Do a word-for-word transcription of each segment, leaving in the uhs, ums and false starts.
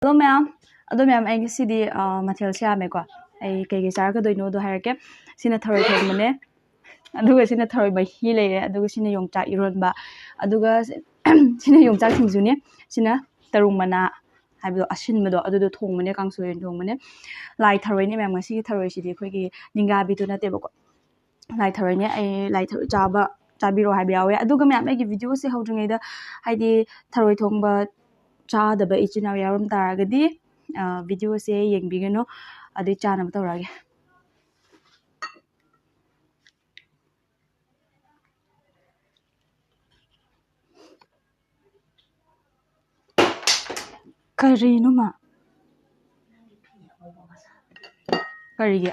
Hello ꯃꯌꯥꯝ꯫ ꯑꯗꯣ ꯃꯌꯥꯝ, ꯑꯩ ꯉꯁꯤꯗꯤ, ꯑ, ꯃꯊꯦꯜꯁꯦ ꯌꯥꯝꯃꯦꯀꯣ꯫ ꯑꯩ ꯀꯩꯀꯩ ꯆꯥꯔꯛꯀꯗꯣꯏꯅꯣꯗꯣ ꯍꯥꯏꯔꯛꯀꯦ꯫ ꯁꯤꯅ ꯊꯔꯣꯏ ꯊꯣꯡꯕꯅꯦ, ꯑꯗꯨꯒ ꯁꯤꯅ ꯊꯔꯣꯏ ꯃꯍꯤ ꯂꯩꯔꯦ, ꯑꯗꯨꯒ ꯁꯤꯅ ꯌꯣꯡꯆꯥꯛ ꯏꯔꯣꯟꯕ, ꯑꯗꯨꯒ ꯁꯤꯅ ꯌꯣꯡꯆꯥꯛ ꯁꯤꯡꯖꯨꯅꯦ, ꯁꯤꯅ ꯇꯔꯨꯡ ꯃꯅꯥ ꯍꯥꯏꯕꯗꯣ, ꯑꯁꯤꯟꯕꯗꯣ, ꯑꯗꯨꯗꯣ ꯊꯣꯡꯕꯅꯦ, ꯀꯥꯡꯁꯣꯏ ꯑꯣꯏꯅ ꯊꯣꯡꯕꯅꯦ꯫ ꯂꯥꯏ ꯊꯔꯣꯏꯅꯦ ꯃꯌꯥꯝ, ꯉꯁꯤꯒꯤ ꯊꯔꯣꯏꯁꯤꯗꯤ ꯑꯩꯈꯣꯏꯒꯤ ꯅꯤꯡꯒꯥꯕꯤꯗꯨ ꯅꯠꯇꯦꯕꯀꯣ꯫ ꯂꯥꯏ ꯊꯔꯣꯏꯅꯦ꯫ ꯑꯩ ꯂꯥꯏ ꯊꯔꯣꯏ ꯆꯥꯕ, ꯆꯥꯕꯤꯔꯣ ꯍꯥꯏꯕ ꯌꯥꯎꯋꯦ꯫ ꯑꯗꯨꯒ ꯃꯌꯥꯝ, ꯑꯩꯒꯤ ꯚꯤꯗꯤꯑꯣꯁꯦ ꯍꯧꯗ꯭ꯔꯤꯉꯩꯗ, ꯍꯥꯏꯗꯤ ꯊꯔꯣꯏ ꯊꯣꯡꯕ ꯆꯥꯗꯕ ꯏꯆꯤꯟ ꯏꯅꯥꯎ ꯌꯥꯎꯔꯝ ꯇꯥꯔꯒꯗꯤ, ꯑ, ꯚꯤꯗꯤꯑꯣꯁꯦ ꯌꯦꯡꯕꯤꯒꯅꯨ, ꯑꯗꯨꯏ ꯆꯥꯅꯕ ꯇꯧꯔꯛꯑꯒꯦ꯫ ꯀꯔꯤꯅꯣ ꯃꯥ? ꯀꯔꯤꯒꯤ?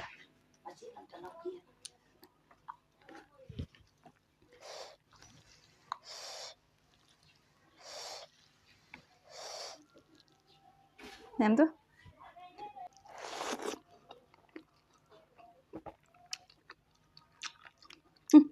ꯃꯌꯥꯝꯗꯣ꯫ ꯎꯝ꯫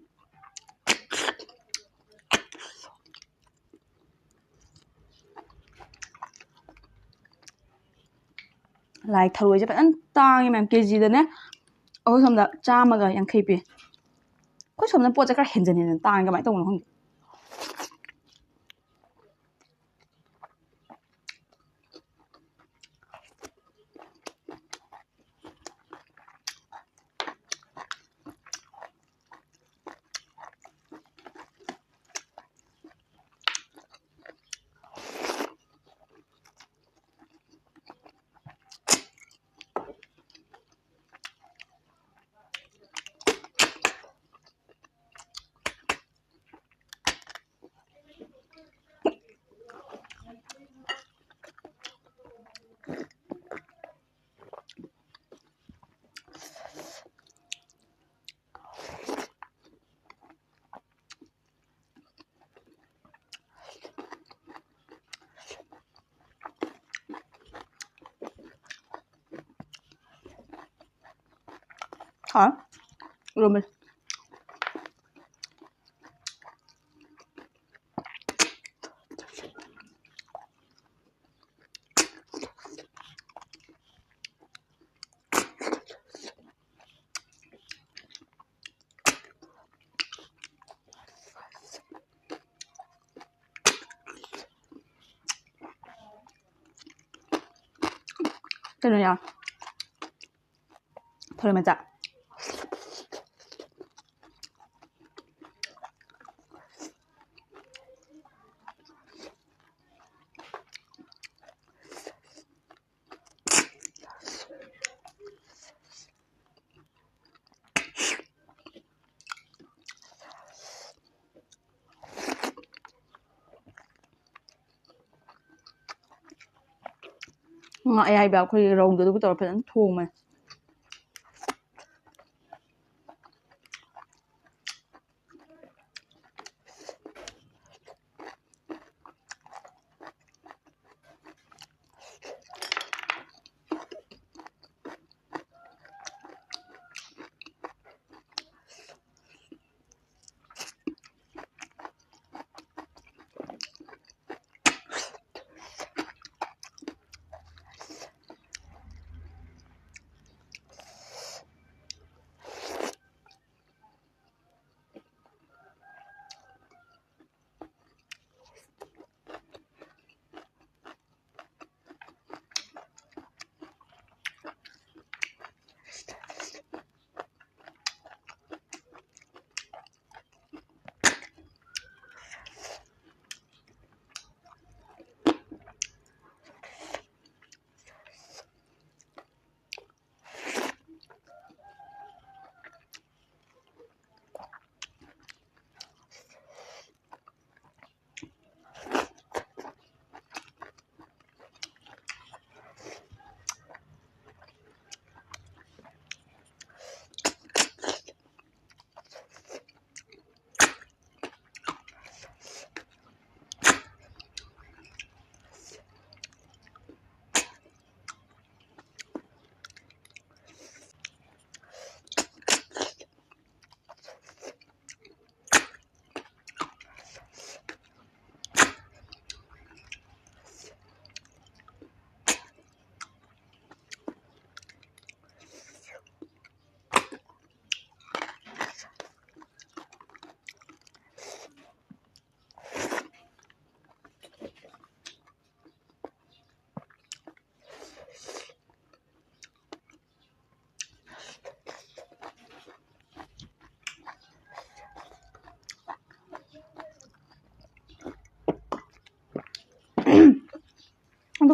ꯂꯥꯏ ꯊꯔꯣꯏꯁꯦ ꯐꯖꯅ ꯇꯥꯡꯉꯦ ꯃꯌꯥꯝ, ꯀꯦꯖꯤꯗꯅꯦ ꯑꯩꯈꯣꯏ ꯁꯣꯝꯗ ꯆꯥꯝꯃꯒ ꯌꯥꯡꯈꯩ ꯄꯤ꯫ ꯑꯩꯈꯣꯏ ꯁꯣꯝꯗ ꯄꯣꯠꯁꯦ ꯈꯔ ꯍꯦꯟꯖꯟ ꯍꯦꯟꯖꯟ ꯇꯥꯡꯉꯦ, ꯀꯃꯥꯏꯅ ꯇꯧꯕꯅꯣ ꯈꯪꯗꯦ꯫ ꯍꯥꯎ꯫ ꯏꯔꯣꯝꯕꯁꯦ꯫ ꯀꯩꯅꯣ ꯌꯥꯎ꯫ ꯊꯔꯣꯏ ꯃꯆꯥ꯫ ꯉꯥ ꯑꯌꯥꯏꯕ ꯑꯩꯈꯣꯏꯒꯤ ꯔꯧꯗꯣ ꯑꯗꯨꯒ ꯇꯧꯔ ꯐꯖꯅ ꯊꯣꯡꯕꯅꯦ꯫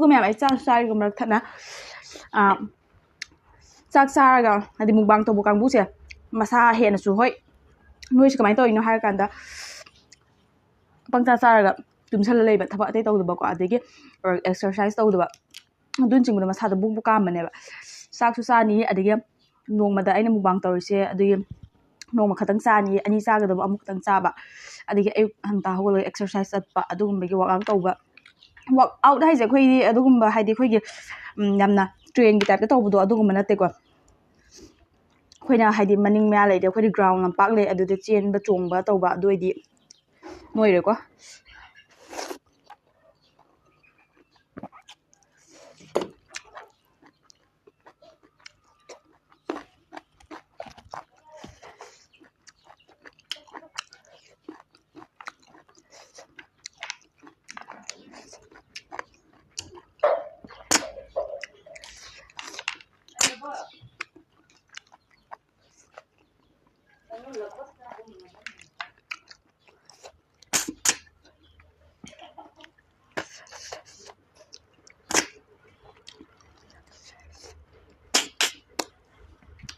ꯃꯌꯥꯝ, ꯑꯩ ꯆꯥꯛ ꯆꯥꯔꯤꯒ ꯃꯔꯛ ꯊꯠꯅ, ꯑꯥ, ꯆꯥꯛ ꯆꯥꯔꯒ, ꯍꯥꯏꯗꯤ, ꯃꯨꯛꯕꯥꯡ ꯇꯧꯕ ꯀꯥꯡꯕꯨꯁꯦ ꯃꯁꯥ ꯍꯦꯟꯅꯁꯨ, ꯍꯣꯏ, ꯅꯣꯏꯁꯦ ꯀꯃꯥꯏꯅ ꯇꯧꯔꯤꯅꯣ ꯍꯥꯏꯔꯀꯥꯟꯗ, ꯄꯪꯆꯥ ꯆꯥꯔꯒ ꯇꯨꯝꯁꯜꯂ ꯂꯩꯕ, ꯊꯕꯛ ꯑꯇꯩ ꯇꯧꯗꯕꯀꯣ, ꯑꯗꯒꯤ ꯑꯦꯛꯁꯔꯁꯥꯏꯁ ꯇꯧꯗꯕ, ꯑꯗꯨꯅꯆꯤꯡꯕꯗꯣ ꯃꯁꯥꯗꯣ ꯕꯨꯛ ꯕꯨꯛ ꯀꯥꯝꯕꯅꯦꯕ꯫ ꯆꯥꯛꯁꯨ ꯆꯥꯅꯤ, ꯑꯗꯒꯤ ꯅꯣꯡꯃꯗ ꯑꯩꯅ ꯃꯨꯛꯕꯥꯡ ꯇꯧꯔꯤꯁꯦ, ꯑꯗꯨꯒꯤ ꯅꯣꯡꯃ ꯈꯛꯇꯪ ꯆꯥꯅꯤ, ꯑꯅꯤ ꯆꯥꯒꯗꯕ ꯑꯃꯨꯛꯇꯪ ꯆꯥꯕ, ꯑꯗꯒꯤ ꯑꯌꯨꯛ ꯉꯟꯇꯥ ꯍꯧꯒꯠꯂꯒ ꯑꯦꯛꯁꯔꯁꯥꯏꯁ ꯆꯠꯄ, ꯑꯗꯨꯒꯨꯝꯕꯒꯤ ꯋꯥꯛ ꯑꯥꯎꯠ ꯇꯧꯕ꯫ ꯋꯥꯛ ꯑꯥꯎꯠ ꯍꯥꯏꯁꯦ ꯑꯩꯈꯣꯏꯗꯤ ꯑꯗꯨꯒꯨꯝꯕ, ꯍꯥꯏꯗꯤ, ꯑꯩꯈꯣꯏꯒꯤ, ꯎꯝ, ꯌꯥꯝꯅ ꯇ꯭ꯔꯦꯟꯒꯤ ꯇꯥꯏꯞꯇ ꯇꯧꯕꯗꯣ ꯑꯗꯨꯒꯨꯝꯕ ꯅꯠꯇꯦꯀꯣ꯫ ꯑꯩꯈꯣꯏꯅ, ꯍꯥꯏꯗꯤ, ꯃꯅꯤꯡ ꯃꯌꯥ ꯂꯩꯔꯗꯤ ꯑꯩꯈꯣꯏꯗꯤ ꯒ꯭ꯔꯥꯎꯟ ꯂꯝꯄꯥꯛ ꯂꯩ, ꯑꯗꯨꯗ ꯆꯦꯟꯕ ꯆꯣꯡꯕ ꯇꯧꯕ, ꯑꯗꯨ ꯑꯣꯏꯗꯤ ꯅꯣꯏꯔꯦꯀꯣ꯫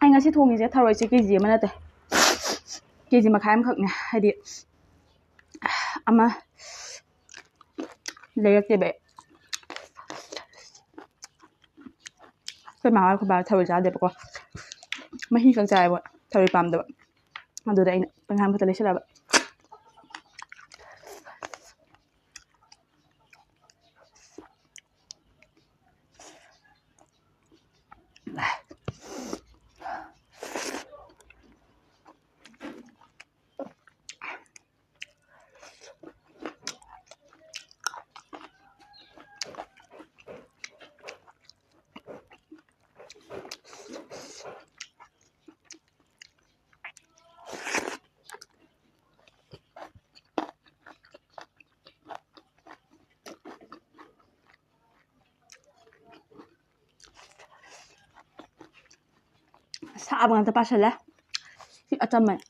ꯑꯩ ꯉꯁꯤ ꯊꯣꯡꯉꯤꯁꯦ ꯊꯔꯣꯏꯁꯦ ꯀꯦ ꯖꯤ ꯑꯃ ꯅꯠꯇꯦ, ꯀꯦ ꯖꯤ ꯃꯈꯥꯏ ꯑꯃꯈꯛꯅꯦ, ꯍꯥꯏꯗꯤ ꯑꯃ ꯂꯩꯔꯛꯇꯦꯕ ꯑꯩ꯫ ꯑꯩꯈꯣꯏ ꯃꯥ ꯍꯣꯏ, ꯑꯩꯈꯣꯏ ꯕꯥ ꯊꯔꯣꯏ ꯆꯥꯗꯦꯕꯀꯣ, ꯃꯍꯤ ꯈꯛ ꯆꯥꯏꯕ, ꯊꯔꯣꯏ ꯄꯥꯝꯗꯕ꯫ ꯑꯗꯨꯗ ꯑꯩꯅ ꯇꯪꯈꯥꯏ ꯑꯃꯈꯛꯇ ꯂꯩꯁꯤꯜꯂꯕ꯫ ꯑꯁꯥꯕ ꯉꯥꯛꯇ ꯄꯥꯁꯜꯂꯦ꯫ ꯁꯤ ꯑꯆꯝꯕꯅꯦ꯫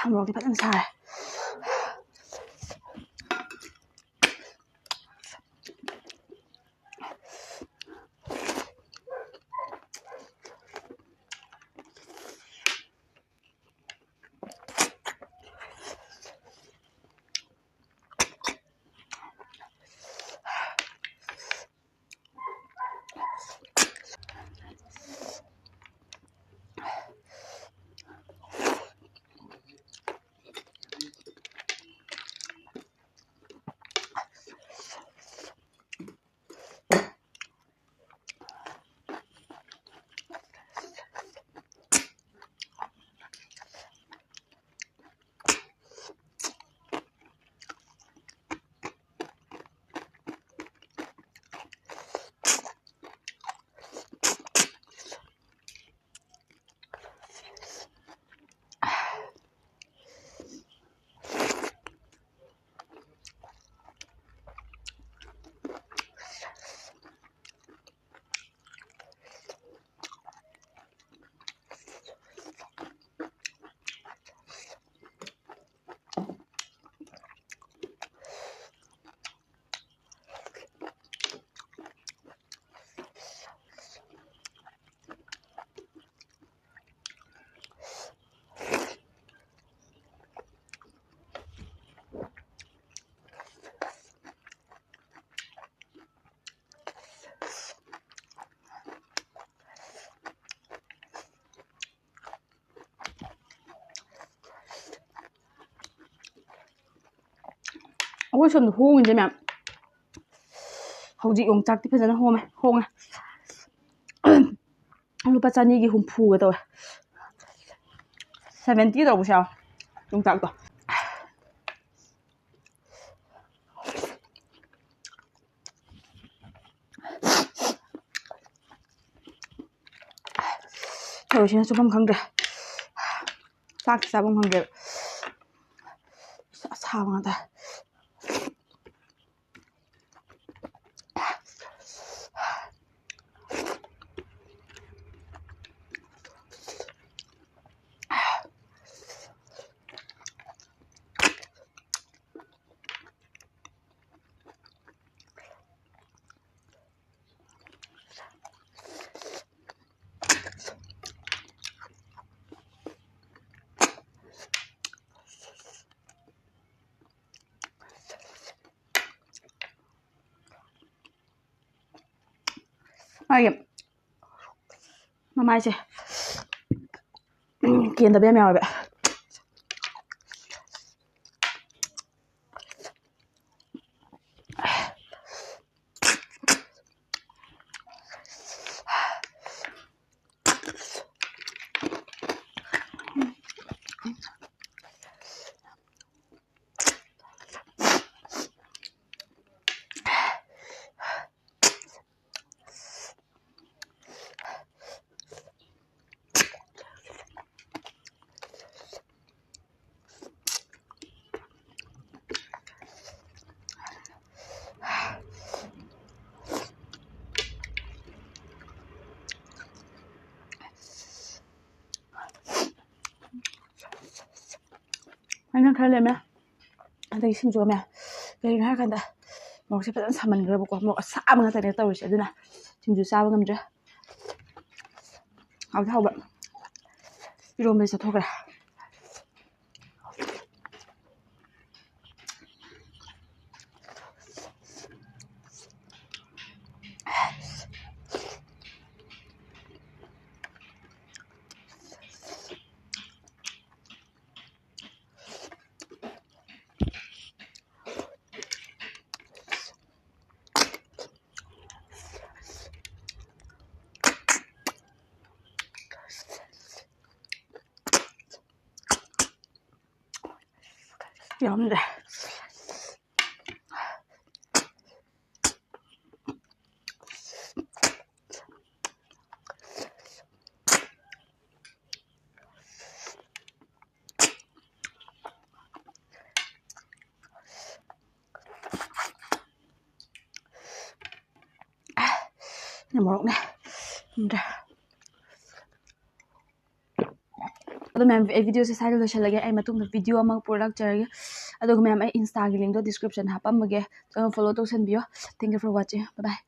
ꯃꯣꯔꯣꯛꯇꯤ ꯐꯖꯅ ꯁꯥꯔꯦ꯫ ꯑꯩꯈꯣꯏ ꯁꯣꯝꯗ ꯍꯣꯡꯉꯤꯁꯦ ꯃꯌꯥꯝ, ꯍꯧꯖꯤꯛ ꯌꯣꯡꯆꯥꯛꯇꯤ ꯐꯖꯅ ꯍꯣꯡꯉꯦ, ꯍꯣꯡꯉꯦ꯫ ꯂꯨꯄꯥ ꯆꯅꯤꯒꯤ ꯍꯨꯝꯐꯨꯒ ꯇꯧꯋꯦ, ꯁꯚꯦꯟꯇꯤ ꯇꯧꯕꯁꯨ ꯌꯥꯎꯋꯦ ꯌꯣꯡꯆꯥꯛꯇꯣ꯫ ꯊꯔꯣꯏꯁꯤꯅ ꯆꯨꯐꯝ ꯈꯪꯗ꯭ꯔꯦ, ꯆꯥꯛꯁꯤ ꯆꯥꯐꯝ ꯈꯪꯗ꯭ꯔꯦꯕ, ꯑꯁꯥꯕ ꯉꯥꯛꯇ꯫ ꯃꯥꯒꯤ ꯃꯃꯥꯏꯁꯦ ꯀꯦꯟꯗꯕ ꯌꯥꯝ ꯌꯥꯎꯋꯦꯕ꯫ ꯑꯩꯅ ꯈꯔ ꯂꯦꯝꯃꯦ꯫ ꯑꯗꯒꯤ ꯁꯤꯡꯖꯨ ꯑꯃ꯫ ꯀꯩꯒꯤꯅꯣ ꯍꯥꯏꯔꯀꯥꯟꯗ ꯃꯣꯔꯣꯛꯁꯦ ꯐꯖꯅ ꯁꯥꯃꯟꯈ꯭ꯔꯕꯀꯣ꯫ ꯃꯣꯔꯣꯛ ꯑꯁꯥꯕ ꯉꯥꯛꯇꯅꯦ ꯇꯧꯔꯤꯁꯦ꯫ ꯑꯗꯨꯅ ꯁꯤꯡꯖꯨ ꯆꯥꯕ ꯉꯝꯗ꯭ꯔꯦ꯫ ꯍꯥꯎꯗꯤ ꯍꯥꯎꯕ꯫ ꯏꯔꯣꯝꯕꯗꯤ ꯆꯠꯊꯣꯛꯈ꯭ꯔꯦ꯫ ꯌꯥꯝꯗ꯭ꯔꯦ꯫ ꯁꯤꯅ ꯃꯣꯔꯣꯛꯅꯦ꯫ ꯊꯨꯝꯗ꯭ꯔꯦ꯫ ꯑꯗꯣ ꯃꯌꯥꯝ, ꯑꯩ ꯚꯤꯗꯤꯑꯣꯁꯦ ꯁ꯭ꯋꯥꯏꯗ ꯂꯣꯏꯁꯤꯜꯂꯒꯦ꯫ ꯑꯩ ꯃꯇꯨꯡꯗ ꯚꯤꯗꯤꯑꯣ ꯑꯃ ꯄꯨꯔꯛꯆꯔꯒꯦ꯫ ꯑꯗꯨꯒ ꯃꯌꯥꯝ, ꯑꯩ ꯏꯟꯁꯇꯥꯒꯤ ꯂꯤꯡꯗꯣ ꯗꯤꯁꯀ꯭ꯔꯤꯞꯁꯟ ꯍꯥꯞꯄꯝꯃꯒꯦ, ꯆꯪꯉ follow ꯇꯧꯁꯟꯕꯤꯌꯣ꯫ Thank you for watching. Bye bye.